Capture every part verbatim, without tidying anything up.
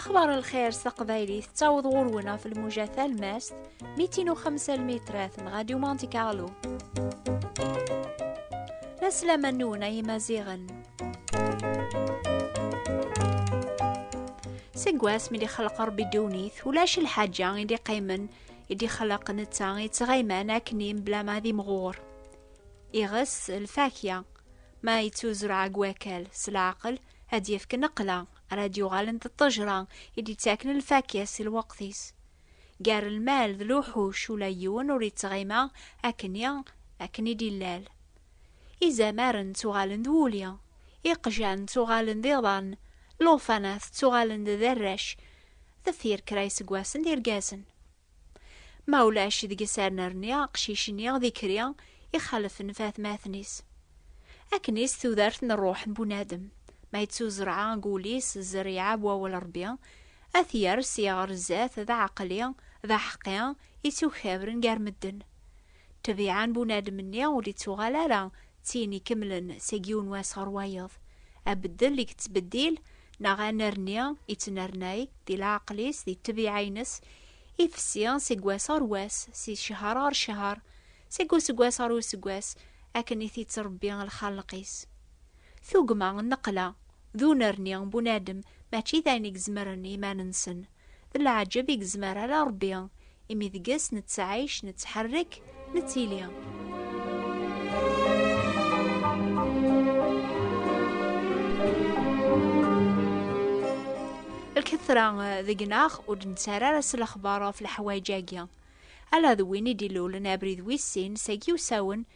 Xbar lxir s teqbaylit tettaweḍ ɣur-wen ɣef lmuja talmast, mitin u xemsa lmitrat n Radio Monte Carlo. La slama-nwen ay Imaziɣen. Seg wass mi d-ixleq Ṛebbi ddunit, ulac lḥaǧa i d-iqqimen i d-ixleq netta yettɣiman akken mebla ma d imɣur. Iɣes lfakya, ma yettuzreɛ deg wakal s leɛqel, ad d-yefk nneqla, ara d-yuɣalen d ṭṭejra i d-yettaken lfakya si lweqt-is. Gar lmal d luḥuc ula yiwen ur yettɣima akken i, akken i d-illal. Izamaren ttuɣalen d wuli, iqjan ttuɣalen d iḍan, llufanat ttuɣalen d arrac, deffir kra iseggasen d irgazen. Ma ulac deg-s ar nerni aqcic-nni d ikri ixalfen f atmaten-is. Akken-is tudert n ṛṛuḥ n bunadem, ma yettuzreɛ deg wul-is zzerriɛa n wawal Ṛebbi, ad t-yerr sya ɣer zdat d aɛeqli, d aḥeqqi, ittukabren gar medden. Ṭṭbiɛa n bunadem-nni ur d-ittuɣal ara d tin ikemlen seg yiwen wass ɣer wayeḍ. Abeddel i yettbeddil neɣ anerni yettnernay di leɛqel-is, di ṭṭbiɛa-ines, ifessi seg wass ɣer wass, si ccher ɣer ccher, seg useggas ɣer useggas, akken i t-ittṛebbi lxaleq-is. Tugma n nneqla d unerni n bunadem mačči d ayen i izemren i iman-nsen. D leɛǧeb i yezmer ala Ṛebbi, imi deg-s nettɛic, nettḥerrik, nettili. Lketra deg-neɣ ur d-nettarra ara s lexbar ɣef leḥwayeǧ-agi. Ala d win i d-ilulen abrid wis sin seg yiwsawen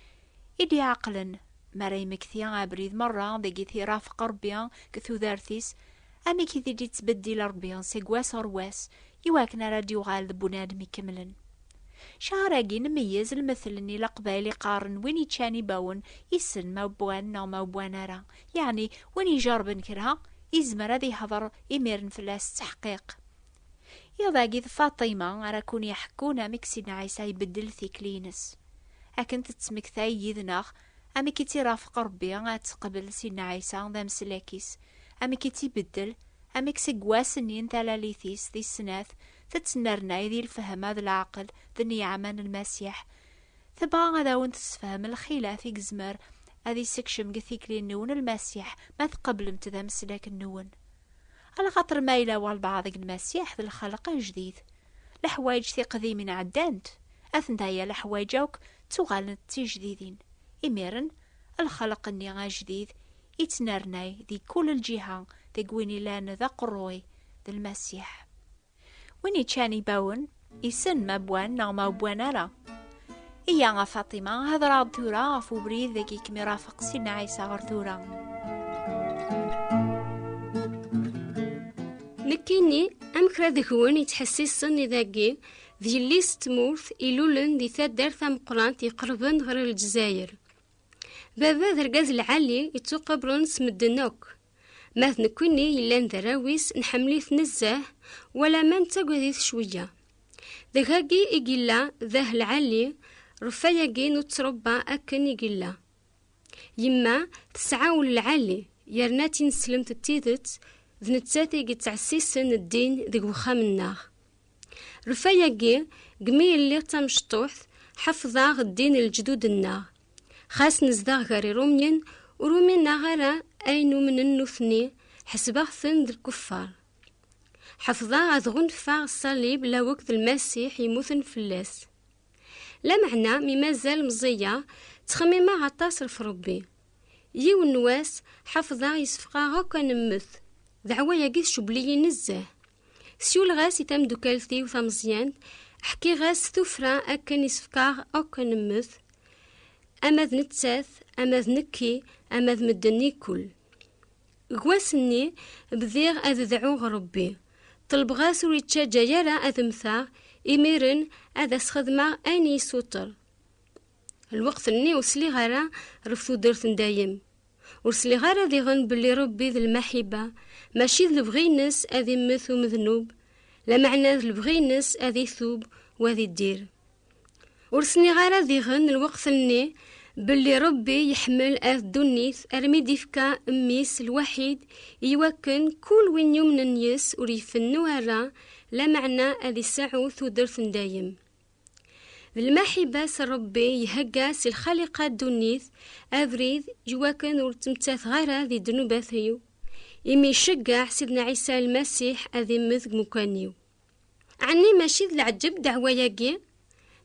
i d-iɛeqlen, mi ara yemmekti abrid merra deg i t-irafeq Ṛebbi deg tudert-is, amek i t-id-ittbeddil Ṛebbi seg wass ɣer wass, iwakken ara d-yuɣal d bunadem ikemlen. Cahar-agi nmeyyez lmetl-nni leqbayel iqqaren win iččan ibawen, issen ma wwan neɣ ma wwan ara. Yeɛni, win ijerrben kra, izmer ad ihder imiren fell-as s tteḥqiq. Iḍ-agi d Faṭima ara kun-iḥekkun amek Sidna Ɛisa ibeddel tikli-ines. Akken tettmektay yid-neɣ amek i tt-irafeq Ṛebbi ad teqbel Sidna Ɛisa d ameslak-is, amek i tt-ibeddel, amek seg wass-nni n talalit-is tis snat tettnernay di lfehma d leɛqel d nneɛma n Lmasiḥ. Tebɣa ad awen-tessefhem lxilaf i yezmer ad issekcem deg tikli-nwen Lmasiḥ ma tqeblemt d ameslak-nwen. Alaxaṭer ma yella walbeɛḍ deg Lmasiḥ d lxelq ajdid. Leḥwayeǧ tiqdimin ɛeddant, atentaya leḥwayeǧ akk ttuɣalent d tijdidin. Imiren, lxelq-nni ajdid ittnernay di kul lǧiha deg win ilan d aqerruy d Lmasiḥ. Win iččan ibawen, issen ma wwan neɣ ma wwan ara. Iyya a Faṭima, hedreɣ-d tura ɣef ubrid deg i kem-irafeq Sidna Ɛisa ɣer tura. Nekkini, am kra deg-wen yettḥessisen i dagi, d yelli-s n tmurt ilulen di taddart tameqqrant iqerben ɣer Lezzayer. Baba d argaz lɛali yettuqabren s medden akk. Ma d nekkini yellan d arraw-is, nḥemmel-it nezzeh, wala ma nettagad-it cwiya. Deg-agi i yella dah lɛali, ɣef wayagi nettṛebba akken i yella. Yemma tesɛa ul lɛali, yerna tineslemt d tidet, d nettat i yettɛessisen ddin deg wexxam-nneɣ. Ɣef wayagi, deg mi lliɣ d tamecṭuḥt, ḥefḍeɣ ddin n lejdud-nneɣ. Xas nezdeɣ gar Irumyen, ur umineɣ ara ayen umnen nutni, ḥesbeɣ-ten d lkeffar. Ḥefḍeɣ ad ɣunfaɣ ṣṣalib lawek d Lmasiḥ yemmuten fell-as. Lameɛna, mi mazal meẓẓiyeɣ, ttxemmimeɣ aṭas ɣef Ṛebbi. Yiwen n wass, ḥefḍeɣ yessefk-aɣ akk ad nemmet. Ddeɛwa-agi tcewwel-iyi nezzeh. Siwleɣ-as i tameddukalt-iw tameẓyant, ḥkiɣ-as tuffra akken yessefk-aɣ akk ad nemmet, ama d nettat, ama d nekki, ama d medden ikul. Deg wass-nni, bdiɣ ad dɛuɣ Ṛebbi. Ṭelbeɣ-as ur yettaǧǧa ara ad mmteɣ, imiren ad as-xedmeɣ ayen i yessuter. Lweqt-nni ur sliɣ ara ɣef tudert n dayem. Ur sliɣ ara diɣen belli Ṛebbi d lmaḥibba, mačči d lebɣi-ines ad immet umednub, lameɛna d lebɣi-ines ad itub u ad iddir. Ur sliɣ ara diɣen lweqt-nni Belli Rebbi yeḥmel at ddunit armi d-ifka mmi-s lwaḥid, iwakken kul win yumnen yes ur ifennu ara, lameɛna ad iseɛɛu tudert n dayem. D lmaḥiba-s Rebbi ihegga si lxaliqa ddunit abrid iwakken ur ttmettateɣ ara di ddnubat-iw, imi iceggeɛ Sidna Ɛisa Lmasiḥ ad immet deg umkan-iw. Ɛni mačči d leɛǧeb ddeɛwa-yagi?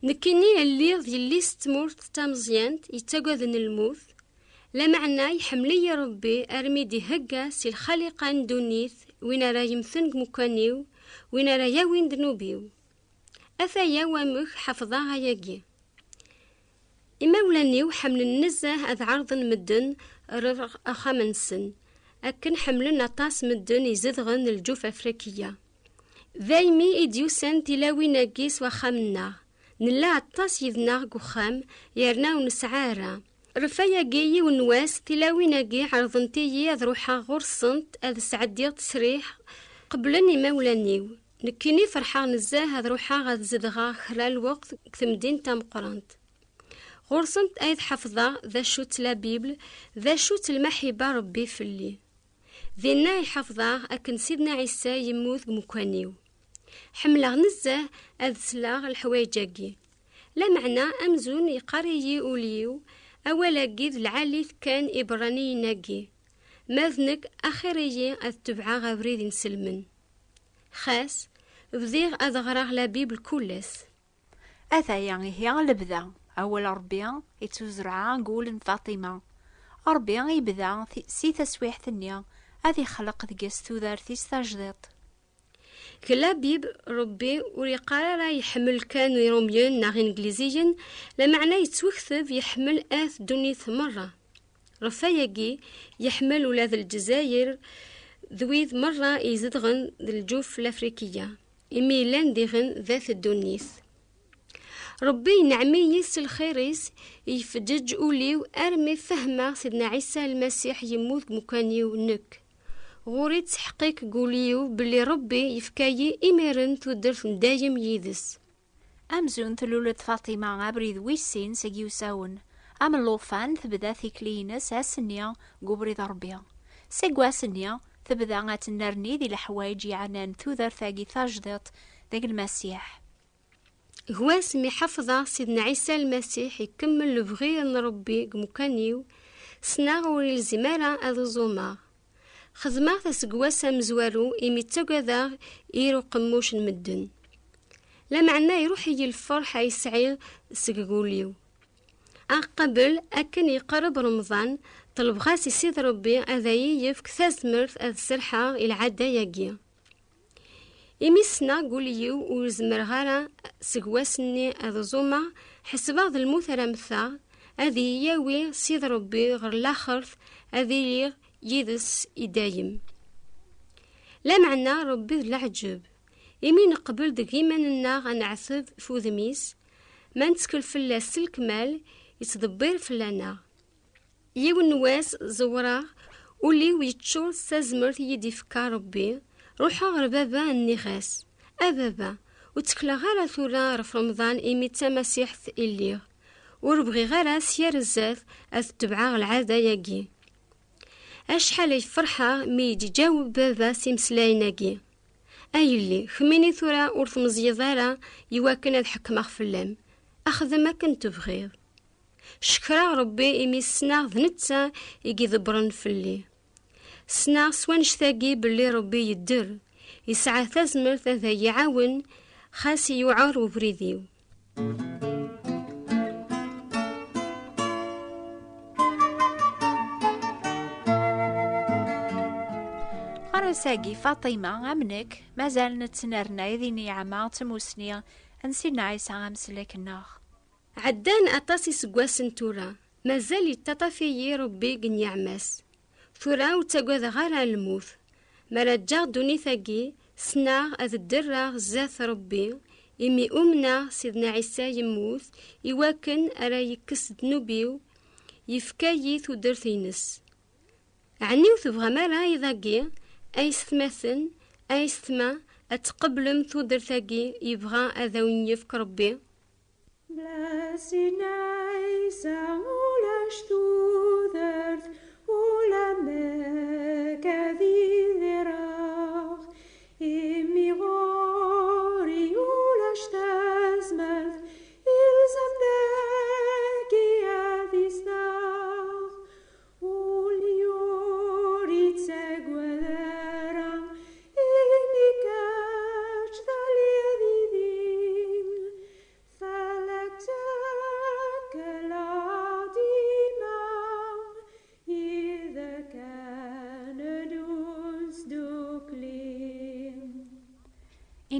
Nekkini lliɣ d yelli-s n tmurt tameẓyant yettagaden lmut, lameɛna iḥemmel-iyi Rebbi armi d-ihegga si lxaliqa n ddunit win ara yemmten deg umkan-iw, win ara yawin ddnub-iw. Ataya wamek ḥefḍeɣ ayagi. Imawlan-iw ḥemmlen nezzeh ad ɛerḍen medden ɣer axxam-nsen, akken ḥemmlen aṭas medden izedɣen lǧuf Afrikiya. Daymi i d-yusan tilawin-agi s waxxam-nneɣ. Nella aṭas yid-neɣ deg uxxam, yerna ur nesɛi ara. Ɣef wayagi, yiwen n wass, tilawin-agi ɛerḍent-iyi ad ruḥeɣ ɣur-sent ad sɛeddiɣ ttesriḥ qeblen imawlan-iw. Nekkini ferḥeɣ nezzeh ad ruḥeɣ ad zedɣeɣ kra lweqt deg temdint tameqqrant. Ɣur-sent ay d-ḥefḍeɣ d acu-tt la Bible, d acu-tt lmaḥiba Rebbi fell-i. Dinna i ḥefḍeɣ akken Sidna Ɛisa yemmut deg umkan-iw. Ḥemmleɣ nezzeh ad sleɣ leḥwayeǧ-agi. Lameɛna amzun yeqqar-iyi ul-iw, awal-agi d lɛali-t kan iberraniyen-agi. Ma d nekk, axir-iyi ad tebɛeɣ abrid inselmen. Xas, bdiɣ ad ɣreɣ la Bible kul ass. Ataya ihi lebda, awal Rebbi ittuzreɛ deg wul n Faṭima. Rebbi ibda ti-, si taswiɛt-nni ad ixleq deg-s tudert-is tajdiṭ. Deg la Bible, Rebbi ur yeqqar ara yeḥmel kan Irumyen neɣ Ingliziyen, lameɛna yettwekteb yeḥmel at ddunit merra. Ɣef wayagi, yeḥmel ula d Lezzayer d wid merra izedɣen d lǧuf Lafrikiya, imi llan diɣen d at ddunit. Rebbi yenɛem-iyi s lxir-is, yefǧeǧ ul-iw armi fehmeɣ Sidna Ɛisa Lmasiḥ yemmut deg umkan-iw nekk. Ɣur-i ttḥeqqiq deg ul-iw belli Rebbi yefka-yi imiren tudert n dayem yid-s. Amzun tlul-d Faṭima abrid wis sin seg yiwsawen. Am llufan tebda tikli-ines ass-nni deg ubrid Rebbi. Seg wass-nni tebda ad tennerni di leḥwayeǧ yeɛnan tudert-agi tajdiṭ deg Lmasiḥ. Gwas mi ḥefḍeɣ Sidna Ɛisa Lmasiḥ ikemmel lebɣi n Rebbi deg umkan-iw, ssneɣ ur ilzim ara ad uẓumeɣ. Xedmeɣ-t aseggas amezwaru imi ttagadeɣ yir uqemmuc n medden. Lameɛna iruḥ-iyi lferḥ ay sɛiɣ seg wul-iw. Aqabel akken iqerreb Remḍan, ṭelbeɣ-as i Sidi Rebbi ad iyi-yefk tazmert ad serḥeɣ i lɛada-agi. Imi ssneɣ deg wul-iw ur zemreɣ ara seg wass-nni ad uẓumeɣ, ḥesbeɣ d lmut ara mmteɣ, ad iyi-yawi Sidi Rebbi ɣer laxert, ad iliɣ yid-s i dayem. Lameɛna Rebbi d leɛǧeb, imi neqbel deg yiman-nneɣ ad neɛteb f udem-is, ma nettkel fell-as s lekmal, yettḍebbir fell-aneɣ. Yiwen n wass ẓewreɣ, ul-iw yeččur s tazmert i yi-d-ifka Rebbi, ruḥeɣ ɣer baba, nniɣ-as: "A baba, ur ttekleɣ ara tura ɣef Remḍan imi d tamasiḥt i lliɣ. Ur bɣiɣ ara sya ar zdat ad tebɛeɣ lɛada-agi." Acḥal ay ferḥeɣ mi yi-d-iǧaweb baba s imeslayen-agi: "A yelli, kemmini tura ur tmeẓyiḍ ara iwakken ad ḥekmeɣ fell-am. Axdem akken tebɣiḍ." Cekreɣ Rebbi imi ssneɣ d netta i iḍebbren fell-i. Ssneɣ s wannect-agi belli Rebbi yedder, yesɛa tazmert ad iyi-iɛawen xas yuɛer ubrid-iw. Ɣer ass-agi, Faṭima am nekk mazal nettnernay di nniɛma d tmusni n Sidna Ɛisa Ameslak-nneɣ. Ɛeddan aṭas iseggasen tura, mazal yettaṭṭaf-iyi Rebbi deg nniɛma-s. Tura ur ttagadeɣ ara lmut. Mi ara ǧǧeɣ ddunit-agi, ssneɣ ad dderreɣ zdat Rebbi, imi umneɣ Sidna Ɛisa yemmut iwakken ara yekkes ddnub-iw, yefka-yi tudert-ines. Ɛni ur tebɣam ara iḍ-agi, ay yessetmaten, ay yessetma, ad tqeblem tudert-agi yebɣa ad awen-yefk Rebbi? Blessed night,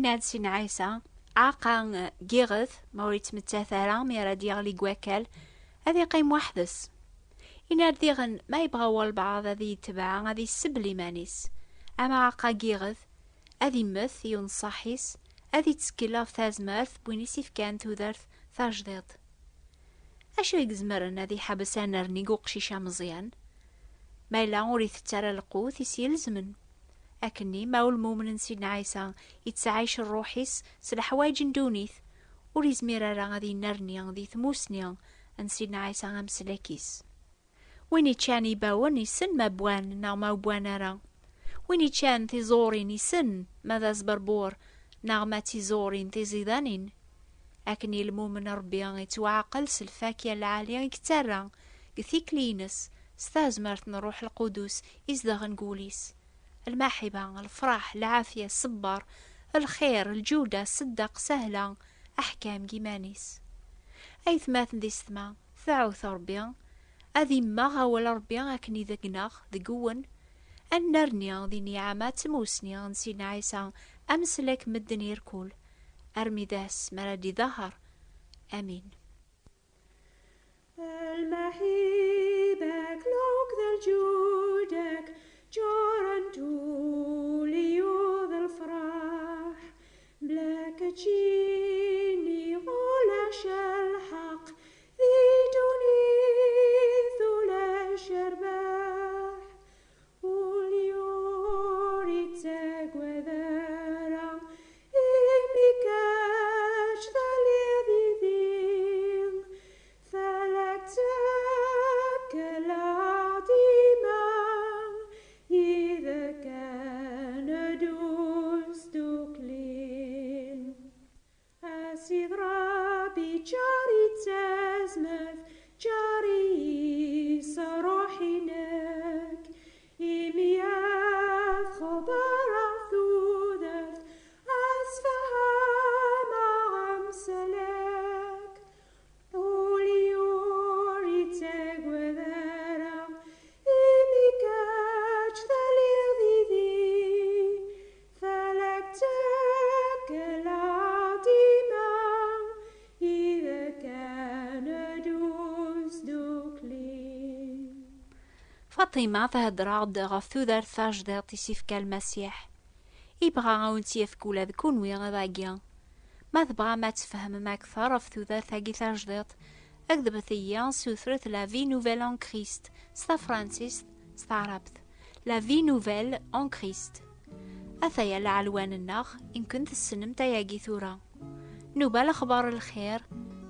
Yenna-d Sidna Ɛisa, aɛeqqa n yiɣed, ma ur yettmettat ara mi ara d-yeɣli deg wakal, ad yeqqim weḥd-s. Yenna-d diɣen, ma yebɣa walbeɛḍ ad iyi-yetbeɛ, ad yessebl iman-is. Ama aɛeqqa n yiɣed, ad immet i unṣaḥ-is, ad ittkel ɣef tazmert n win i s-ifkan tudert tajdiṭ. Acu i izemren ad iḥabes anerni deg uqcic ameẓyan? Ma yella ur itett ara lqut i s-ilezmen. Akkenni, ma ur lmumen n Sidna Ɛisa yettɛic ṛṛuḥ-is s leḥwayeǧ n ddunit, ur izmir ara ad yennerni di tmusni n Sidna Ɛisa ameslak-is. Win iččan ibawen issen ma wwan neɣ ma wwan ara. Win iččan tiẓurin issen ma d asberbur neɣ ma d tiẓurin tiẓidanin. Akken i lmumen Ṛebbi ittwaɛqel s lfakya lɛali i yettarra deg tikli-ines s tazmert n Ṛṛuḥ Lqudus izedɣen deg wul-is. Lmaḥiba, lefraḥ, lɛafya, ṣṣber, lxir, lǧuda, ṣṣeddeq, sahla, aḥkam deg iman-is. Aytmaten d isetma, tɛawt Ṛebbi, ad immeɣ awal Ṛebbi akken i deg-neɣ, deg-wen, ad nnerni di nniɛama d tmusni n Sidna Ɛisa, ameslak n medden irkul, armi d ass mi ara d-iḍahar. Amin. Lmaḥiba-k, lukd lǧuda-k, ǧǧuren-d ul-iw d lefraḥ. Bla keččini ulac lḥeqq, di ddunit ulac rrbeḥ. Ul-iw ur ittagad ara, imi kečč telliḍ yid-i. Fell-ak ttekleɣ dima, yid-k ad neddu sdukli. A Sidi Ṛebbi, ǧǧer-iyi d tazmert, ǧǧer-iyi s Ṛṛuḥ-inek, imi ad xebbreɣ tudert, ad sfehmeɣ amsal-ik. Ul-iw ur ittagad ara, imi kečč telliḍ yid-i. Fell-ak ttekleɣ dima, yid-k ad neddu sdukli. Faṭima thedder-aɣ-d ɣef tudert tajdiṭ i s-ifka Lmasiḥ. Ibɣa a wen-tt-yefk ula d kunwi iḍ-agi. Ma tebɣam ad tfehmem akteṛ ɣef tudert-agi tajdiṭ, agdebet-iyi, sutret La Vie Nouvelle en Christ s tafransist, s taɛrabt. La Vie Nouvelle en Christ. Ataya lɛelwan-nneɣ, imken tessnemt ayagi tura. Nuba Lexbar Lxir,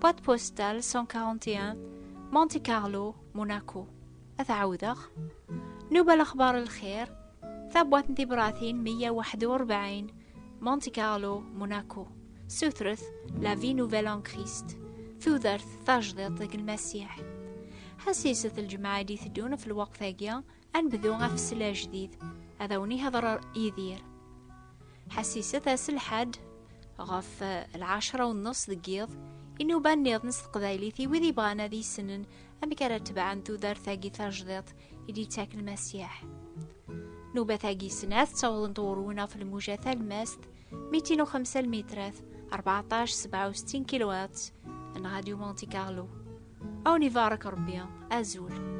boîte postale cent quarante et un, Monte Carlo, Monaco. Ad ɛawdeɣ. Nuba Lexbar Lxir, tabwaṭ n tibratin meyya u waḥed u rebɛin, Monte Carlo, Monaco. Sutret La Vie Nouvelle en Christ, tudert tajdiṭ deg Lmasiḥ. Ḥassiset lǧemɛa i d-iteddun ɣef lweqt-agi, ad nebdu afsel ajdid, ad awen-ihder Yidir. Ḥassiset ass Lḥad, ɣef, eh, lɛecra u nneṣ deg yiḍ, i nuba nniḍen s teqbaylit i wid ibɣan ad issnen amek ara tebɛen tudert-agi tajdiṭ i d-yettak Lmasiḥ. Nubat-agi snat ttawḍent ɣur-wen ɣef lmuja talemmast, mitin u xemsa lmitrat, rbeɛṭac sebɛa u settin kilohertz, n Radio Monte Carlo. A wen-ibarek Rebbi, azul.